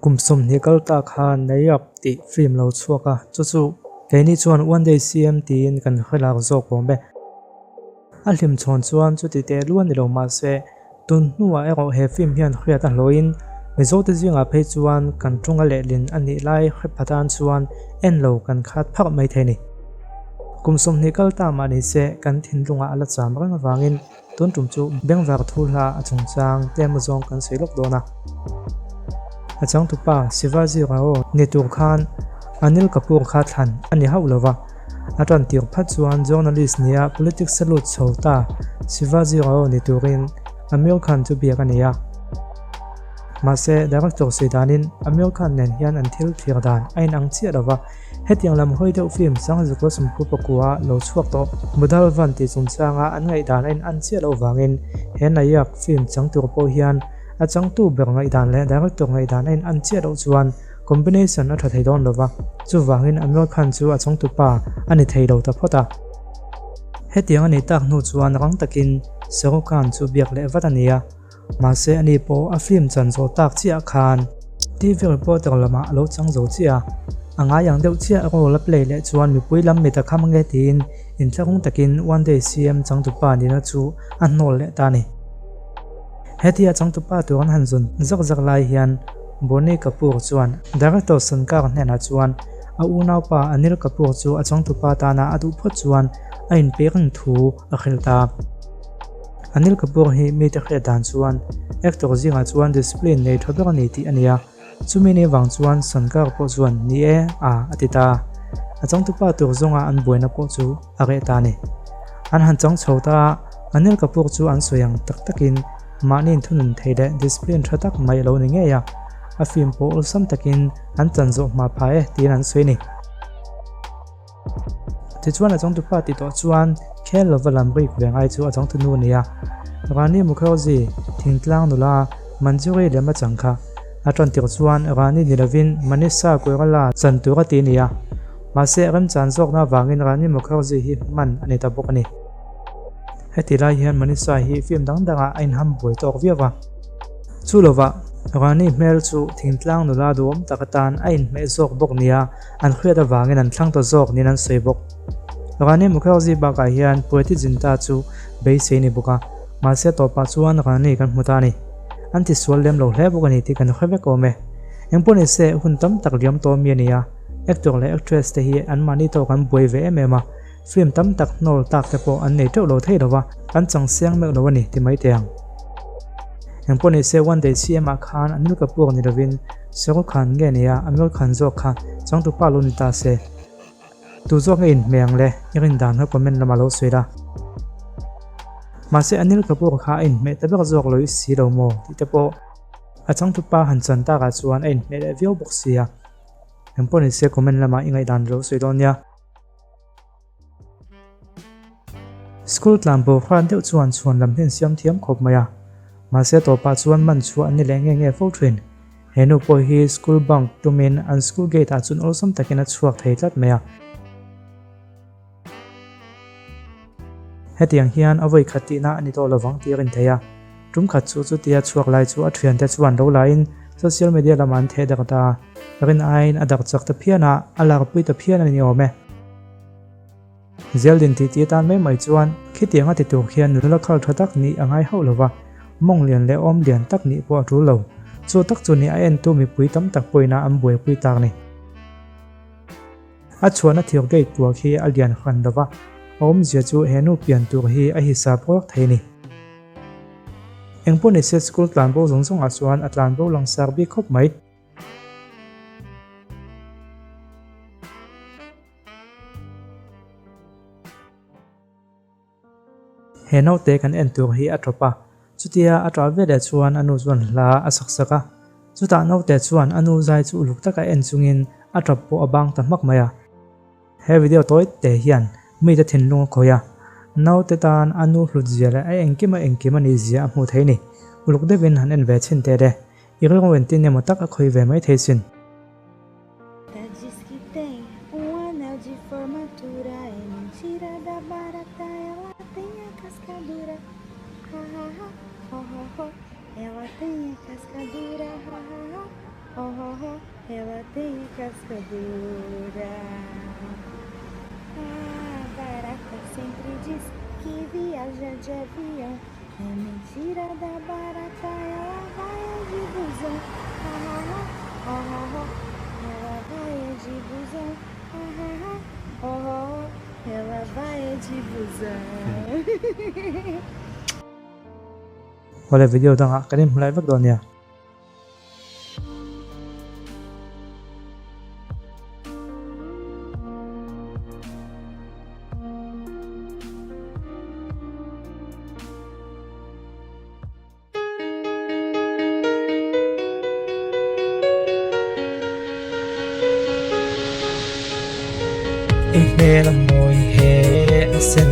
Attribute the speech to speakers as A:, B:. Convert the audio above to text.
A: Kum 20 kal ta khan Nayab tih film lo chhuak a, chu chu keini chuan One Day CM tiin kan hre lak zawk awm e. A hlim chhawn chuan chuti teh lu a ni lo mahse, tun hnuah erawh he film hian hriat a hlawhin Mizote zingah phei chuan kan tawnga lehlin a nih lai hre pha tan chuan en lo kan khat phak mai thei ni. Kum 20 kal ta mah ni se kan thinlungah a la cham reng avangin tun tum chu bengvar thu hla a chungchang tlem zawng kan sawi lawk dawn a. A changtupa Shivaji Rao ni tur khan Anil Kapoor kha thlan a ni hauh lova, a tan tir phat chuan journalist nia politics a lut chho ta Shivaji Rao ni turin Aamir Khan chu biak a ni a. Mahse, director sawi danin Aamir Khan nen hian an thil thlir dan a inang chiah lova, hetiang lam hawi deuh film Sangzukua Sumku pakua lo chhuak tawh Mudalvan tih chungchanga an ngaihdan a inan chiah loh vangin he Nayak film chang tur pawh hian a changtu ber ngaihdan leh director ngaihdan a inan chiah loh chuan combination a tha thei dawn lova, chuvangin Aamir Khan chu a changtupa a ni thei lo ta phawt a. Hetiang a nih tak hnu chuan rang takin Shah Rukh Khan chu biak leh vat a ni a, mahse ani pawh a film chan zawh tak chiah khan TV reporter lamah a lo chang zo chiah a, a ngai ang deuh chiah role a play leh chuan mipui lam mit a kham ange tiin inthlahrung takin One Day CM changtupa nihna chu a hnawl leh ta a ni. Hetia changtupa tur an han zun zak zak lai hian Boney Kapoor chuan director Shankar hnenah chuan a unaupa Anil Kapoor chu a changtupa tana a duh phawt chuan a inpe reng thu a hrilh ta. Anil Kapoor hi mite hriat dan chuan actor zingah chuan discipline nei tha ber a ni tih a ni a, chumi ni vang chuan Shankar pawh chuan ni e a a ti ta. A changtupa tur zawnga an buaina pawh chu a reh ta a ni. An han chang chho ta a, Anil Kapoor chu an sawi ang tak takin mahni inthunun thei leh discipline tha tak mai a lo ni ngei a, a film pawh awlsam takin an chan zawh hma phah e tiin an sawi a ni. Tichuan a changtupa tih tawh chuan khel lova lam rik ve ngai chu a changtunu a ni a, Rani Mukherjee thingtlang nula Manjuri lem a chang kha. A tan tirh chuan Rani ni lovin Manisha Koirala chan tur a ti a ni a, mahse remchan zawkna avangin Rani Mukherjee hi hman a ni ta bawk a ni. Heti lai hian Manisha hi film dang dangah a inham buai tawk viau a. Chu lovah Rani hmel chu thingtlang nula duhawm tak atan a inhmeh zawk bawk nia an hriat avangin an thlang ta zawk niin an sawi bawk. Rani Mukherjee bakah hian Preity Zinta chu beisei ni bawk a, mahse tawpah chuan Rani kan hmu ta a ni. An tisual lem lo hle bawk a ni tih kan hre vek awm e. Engpawhnise hun tam tak liam tawh mi a ni a, actor leh actress te hi anmahni tawk an buai ve em em a, film tam tak hnawl tak te pawh an nei teuh lo thei lo va, an chang siang meuh lo a ni ti mai teh ang. Engpawhnise One Day CM ah khan Anil Kapoor ni lovin Shah Rukh Khan nge nia Aamir Khan zawk kha changtupa lo ni ta se. Tu zawk nge inhmeh ang le i rin dan kha comment lamah lo sawi la. Mahse Anil Kapoor kha a inhmeh ta ber zawk lo i si lo maw tih te pawh a changtupa han chan takah chuan a inhmeh leh viau bawk sia. Engpawhnise comment lamah i ngaihdan lo sawi dawn nia. School tlan bo hran deuh chuan chhuan lam hian siam thiam khawp mai a, mahse tawpah chuan man chhuah an ni leh nge nge fo thin. He nu pawh hi school bunk tumin an school gate ah chuan awlsam takin a chhuak thei tlat mai a. Hetiang hian a vawi khat tihna a ni tawh lovang tih a rin thei a. Tum khat chu chutia chhuak lai chu a thiante chuan ro laiin social media lamah an theh dak ta. Rin aiin a dak chak ta phian a, a lakpui ta phian a ni awm e. Zeldin tih tih atan mai mai chuan khitiang a ti tur khian nula khal tha tak nih a ngai hauh lo va, mawng lian leh awm lian tak nih pawh a tul lo. Chu tak chu ni a entu mipui tam tak pawhin a an buaipui tak ni. A chhuahna thir gate kuah khi a lian hran lo va, a awmzia chu he nu pian tur hi a hisap ruak thei ni. Engpawh nise school tlanbo zawng zawngah chuan a tlanbo langsar bik khawp mai. He naute kan en tur hi a tawp a, chutia a tah veleh chuan a nu chuan hla a sak sak a. Chutah naute chuan a nu zai chu uluk taka en chungin a tap pawh a bang ta hmak mai a. He video tawi te hian mite thinlung a khawih a, naute tan a nu hlut zia leh a engkim a engkim a nih zia a hmuh thei ni. Uluk deuhin han en ve chhin teh le, i rilru entin emaw tak a khawih ve mai thei sin.
B: Diz que tem um anel de formatura É mentira da barata, ela tem a casca dura Ha ha ha, ho ho ho Ela tem a casca dura, ha ha ha. Oh, oh, oh, ela tem a casca dura. A barata sempre diz que viaja de avião. É mentira da barata, ela vai é de busão. Ah, ah, ah, oh, oh, oh, ela vai é de busão. Ah, ah, ah, oh, oh, oh, ela vai é de busão.
A: Awle video dangah kan inhmu lai vek dawn nia. I hmel a mawi he a sen.